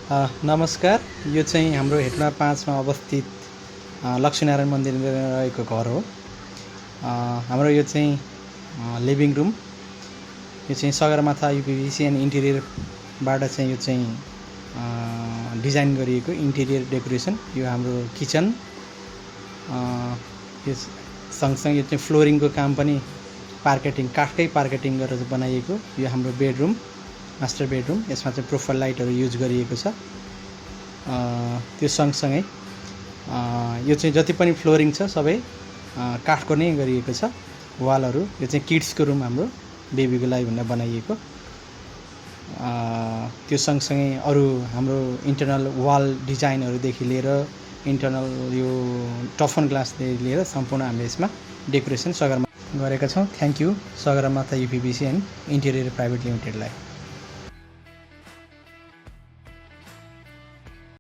नमस्कार। यो चाहिँ हाम्रो हेटौँडा 5 मा अवस्थित लक्ष्मीनारायण मन्दिर रहेको घर हो। हाम्रो यो चाहिँ लिभिङ रुम। यो चाहिँ सगरमाथा यूपीवीसी एन्ड इन्टिरियरबाट चाहिँ यो चाहिँ डिजाइन गरिएको इन्टिरियर डेकोरेसन। यो हाम्रो किचन। यो सँगसँगै यो चाहिँ फ्लोरिङको काम पनि काठकै पार्केटिङ गरेर बनाइएको। यो हाम्रो बेडरुम, मास्टर बेडरुम। यसमा चाहिँ प्रोफाइल लाइटहरू युज गरिएको छ। त्यो सँगसँगै यो चाहिँ जति पनि फ्लोरिङ छ सबै काठको नै गरिएको छ। वालहरू यो चाहिँ किड्सको रुम हाम्रो बेबीको लागि भनेर बनाइएको। त्यो सँगसँगै अरू हाम्रो इन्टरनल वाल डिजाइनहरूदेखि लिएर इन्टरनल यो टफन ग्लासदेखि लिएर सम्पूर्ण हामीले यसमा डेकोरेसन गरेका छौँ। Thank you Sagarmatha UPVC and interior private लिमिटेडलाई।